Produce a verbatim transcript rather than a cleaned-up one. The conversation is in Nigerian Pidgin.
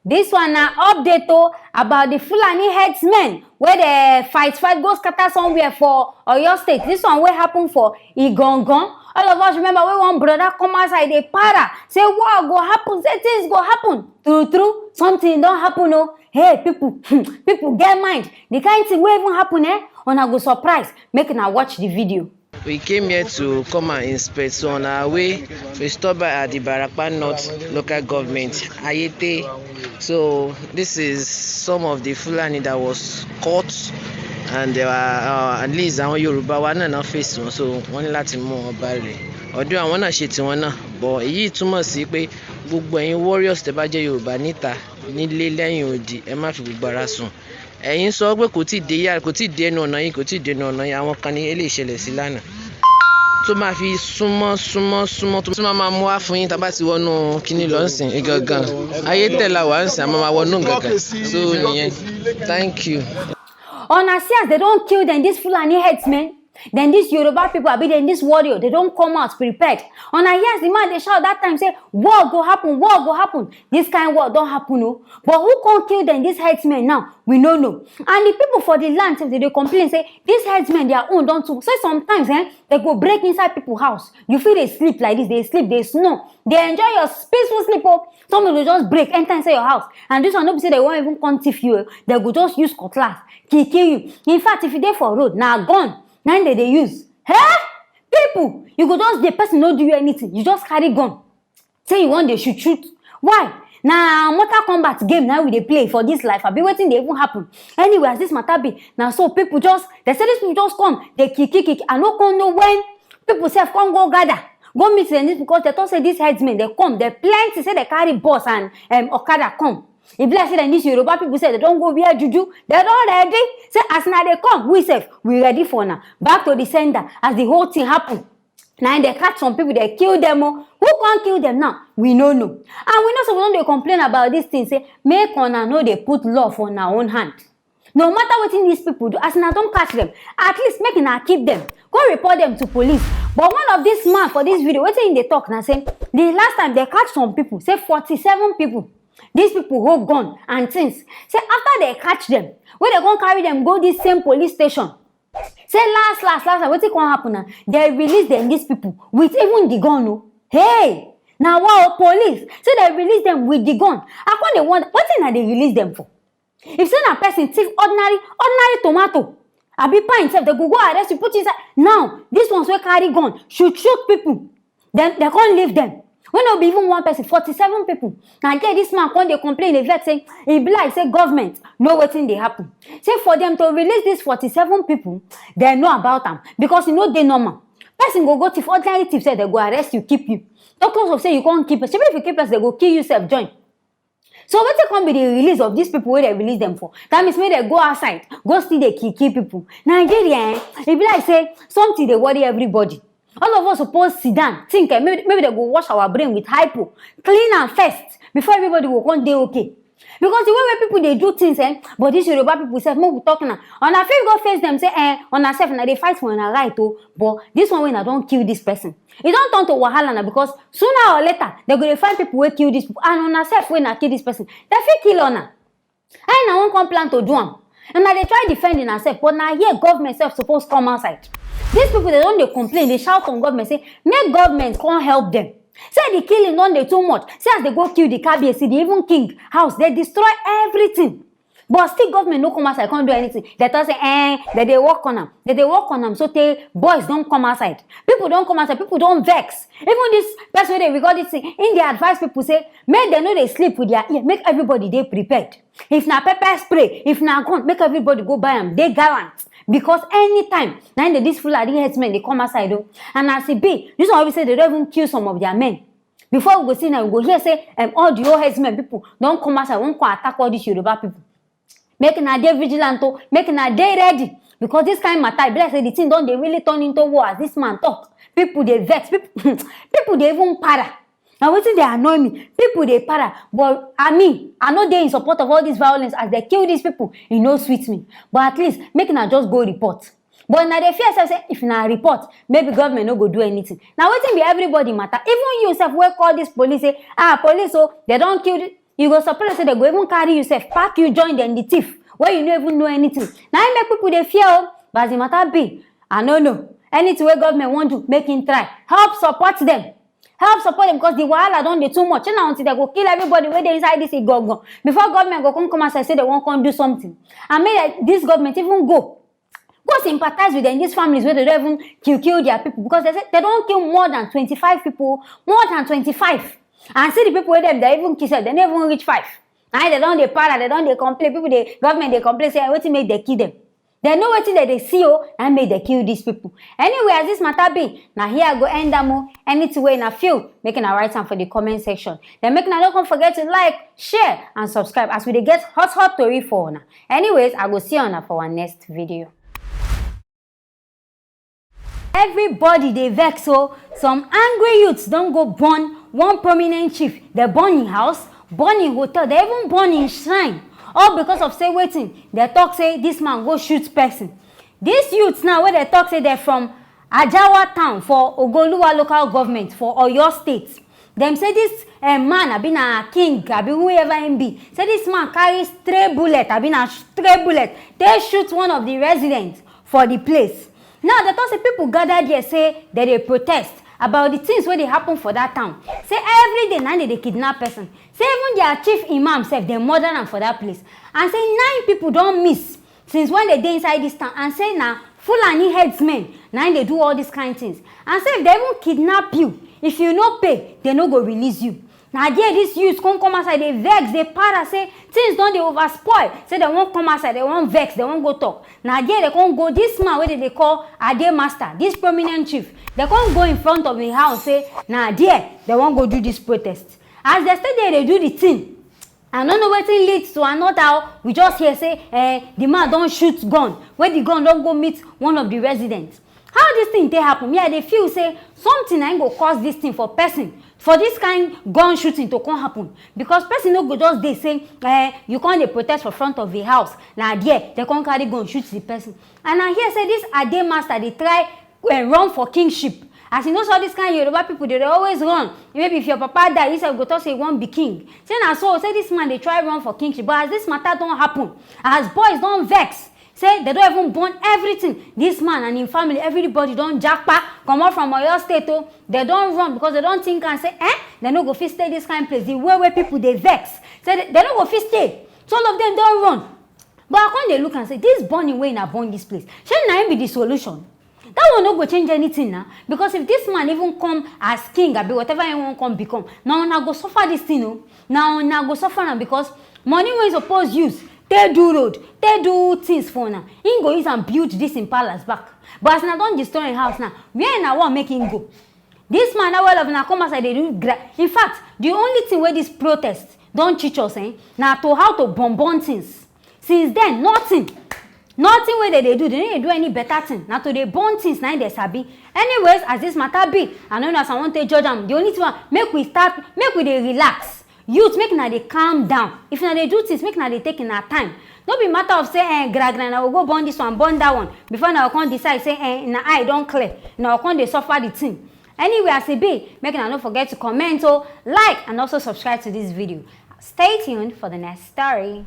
This one na update o about the Fulani herdsmen wey dey fight fight go scatter somewhere for Oyo State. This one wey happen for Igangan. All of us remember wey one brother come outside dey para say war go happen, say things go happen. True true, something don happen o. Hey people, people get mind. The kind thing wey even happen eh, una go surprise. Make una watch the video. We came here to come and inspect. So on our way, we stopped by at the Barapa North local government, Ayete. So this is some of the Fulani that was caught, and there were uh, at least àwọn Yorùbá wa náà náà face wọn, so wọ́n ní láti mú wọn balẹ̀. Ọ̀dọ̀ àwọn náà ṣe tiwọn náà, but èyí túmọ̀ sí pé gbogbo ẹ̀yin warriors tẹ́ bá jẹ́ Yorùbá níta nílé lẹ́yìn odi, ẹ má fi gbogbo ara sùn. Ẹ̀yin sọ pé kò tí ì dé yàrá, kò tí ì dé ẹnu ọ̀nà yín, kò tí ì dé ẹnu ọ̀nà yín, àwọn kan ní eléyìí ṣẹlẹ̀ sí lánàá. Tó máa fi súnmọ́ súnmọ́ súnmọ́ tó máa máa mú wá fún yín tá a bá ti wọnú kíní lọ ń sìn gangan. Ayé tẹ̀lá wà ń sìn, a máa máa wọnú gangan. So nìyẹn. Thank you. Una see as they don kill dem, this Fulani herdsmen, dem this Yoruba people, abi dem this warrior, they don come out prepared. Una hear as the man dey shout that time say war go happen, war go happen. This kind war don happen o. But who come kill dem, this herdsmen now? We no know. And the people for the land sef, they dey complain say this herdsmen, their own don too. So sometimes eh, they go break inside people house. You fit dey sleep like this, dey sleep, dey snore, dey enjoy your peaceful sleep o. Somebody go just break enter inside your house, and this one no be say they wan even come thief you o. They go just use cutlass kill kill you. In fact, if you dey for road, na gun na im they dey use. Hey, people, you go just dey, person no do you anything, you just carry gun say you wan dey shoot shoot. Why? Na Mortal Kombat game na we dey play for this life, abi wetin dey even happen? Anyway, as this matter be, na so people just, they say these people just come, they kick kick kick. I no come know when people sef come go gather go meet dem, this because they talk say these herdsmen, they come, they plenty, say they carry bus and um, okada come. E be like say dem, this Yoruba people sef, they don go wear juju, they don ready. Say as una dey come, we sef, we ready for una. Back to the sender as the whole thing happen. Na im they catch some people, they kill them o. Who come kill them now? We no know. And we know say we don dey complain about this thing, say make una no dey put law for una own hand. No matter wetin these people do, as una don catch them, at least make una keep them, go report them to police. But one of this man for this video, wetin he dey talk na say the last time they catch some people, say forty-seven people, these people hold gun and things. Say after they catch them, wey they come carry them go this same police station, say last last last last, wetin come happen na, they release them, these people, with even the gun o. Hey, na wa o, police say they release them with the gun. I come dey wonder wetin una dey release them for. If say na person thief ordinary ordinary tomato abi pine sef, they go go arrest you, put inside. Now this ones wey carry gun shoot shoot people, then they come leave them. Wey no be even one person, forty-seven people. Na there this man come dey complain, dey vex say e be like say government know wetin dey happen. Say for them to release these forty-seven people, they know about am, because e no dey normal. Person go go thief, ordinary thief sef, they go arrest you, keep you. Talk less of say you come kill person. Shebi if you kill person, they go kill you sef join. So wetin come be the release of these people wey they release them for? That means make they go outside, go still dey kill kill people. Nigeria eh, e be like say something dey worry everybody. All of us suppose sit down think eh, maybe, maybe they go wash our brain with hypo, clean am first before everybody go come dey okay. Because the way wey people dey do things eh, but this Yoruba people sef, make we talk now, una fit go face them say eh, una sef na dey fight for una right o, but this one wey na don kill this person, e don turn to wahala na, because sooner or later they go dey find people wey kill this people, and una sef wey na kill this person, they fit kill una. How una wan come plan to do am? Una dey try defend una sef, but na here government sef suppose come outside. These people, they don dey complain, dey shout on government say make government come help them. Say the killing don dey too much. See as they go kill the kabiyesi, the even king house, they destroy everything. But still government no come outside come do anything. They talk say eh, they dey work on am, they dey work on am, so tey boys don come outside, people don come outside, people don vex. Even this person wey dey record this thing, im dey advise people say make dem no dey sleep with their ear, make everybody dey prepared. If na pepper spray, if na gun, make everybody go buy am, dey gallant, because anytime na im dey, this Fulani herdsmen dey come outside o. And as e be, this one wey be say they don even kill some of their men. Before we go see now, we go hear say um, all the whole herdsmen people don come outside, wan come attack all these Yoruba people. Make una dey vigilant o, make una dey ready, because this kind matter, e be like say the thing don dey really turn into war. As this man talk, people dey vex, people, people dey even para. Na wetin dey annoy me, people dey para, but I mean, I no dey in support of all this violence as they kill these people, e no sweet me. But at least make una just go report. But una dey fear sef say if una report, maybe government no go do anything. Na wetin be everybody matter? Even you sef wey call this police say ah, police o, they don kill this, You go surprise say dem go even carry you sef, pack you join dem, the thief, wey you no even know anything. Na im make people dey fear o. But as the matter be, I no know. Anything wey government wan do, make im try. Help support dem. Help support dem, because the wahala don dey too much. Shey na until dem go kill everybody wey dey inside this igongon before government go come come outside say dem wan come do something? And make dem, this government even go, go sympathize with dem, these families wey dem don even kill, kill their people, because dem say dem don kill more than twenty-five people, more than twenty-five. And see the people wey dem, dem even kill sef, dem no even reach five. Na im dem don dey para, dem don dey complain. People dey, government dey complain say wetin make dem kill dem. Dem know wetin dem dey see o, na im make dem kill these people. Anyway, as this matter be, na here I go end am o. Anything wey una feel, make una write am for the comment section. Then make una no come forget to like, share and subscribe as we dey get hot hot tori for una. Anyways, I go see una for our next video. Everybody dey vex o. Some angry youths don go burn one prominent chief. Dem burn im house, burn im hotel, dem even burn im shrine. All because of say wetin? Dem talk say this man go shoot person. These youths now wey dem talk say dem from Ajawa town for Ogoluwa local government for Oyo state. Dem say this, eh, man, abi na king, abi whoever im be, say this man carry stray bullet, abi na stray bullet, take shoot one of the residents for the place. Now, dem talk say people gather there, say dem dey protest about the things wey dey happen for that town. Say every day na dem dey kidnap person. Say even their chief imam sef, dem murder am for that place. And say nine people don miss since when dem dey inside this town, and say na Fulani headsmen na im dey do all these kind things. And say if dem even kidnap you, if you no pay, dem no go release you. Na there these youths come come outside, dey vex, dey para, say things don dey over spoil, say dem wan come outside, dem wan vex, dem wan go talk. Na there dem come go, this man wey dem dey call Ade Master, this prominent chief, dem come go in front of im house, say na there dem wan go do this protest. As dem stay there dey do the thing, I no know wetin lead to another o. We just hear say, eh, the man don shoot gun, wey the gun don go meet one of the residents. How this thing take happen? Me, I dey feel say something na im go cause this thing for person, for this kind gun shooting to come happen, because person no go just dey say, eh, you come dey protest for front of a house, na there dem come carry gun shoot the person. And I hear say this Ade Master dey try, eh, run for kingship. As you know, so this kind Yoruba people, they dey always run. Maybe if your papa die, you sef go talk say you wan be king. Say na so, say this man dey try run for kingship. But as this matter don happen, as boys don vex, say dem don even burn everything. This man and im family, everybody don japa comot from Oyo State o. Dem don run because dem don think am say, eh, dem no go fit stay this kind place. The way wey people dey vex, say dem, dem no go fit stay. So all of them don run. But I come dey look am say, this burning wey una burn this place, shey na im be the solution? That one no go change anything na, because if this man even come as king, abi whatever he wan come become, na una go suffer this thing o. Na una go suffer am, because money wey he suppose use take do road, take do things for una, he go use am build this im palace back. But as una don destroy im house now, where una wan make him go? This man now, all of una come outside dey do gra-, in fact, the only thing wey this protest don teach us, eh, na to how to burn burn things. Since then, nothing, nothing wey dem dey do, dem no dey do any better thing. Na to dey burn things na im dem sabi. Anyways, as this matter be, I no know as I wan take judge am. The only thing, make we start, make we dey relax. Youth, make una dey calm down. If una dey do things, make una dey take una time. No be matter of say, eh, gra gra, una go go burn this one, burn that one, before una go come decide say, eh, una eye don clear, una go come dey suffer the thing. Anyway, as e be, make una no forget to comment o, like, and also subscribe to this video. Stay tuned for the next story.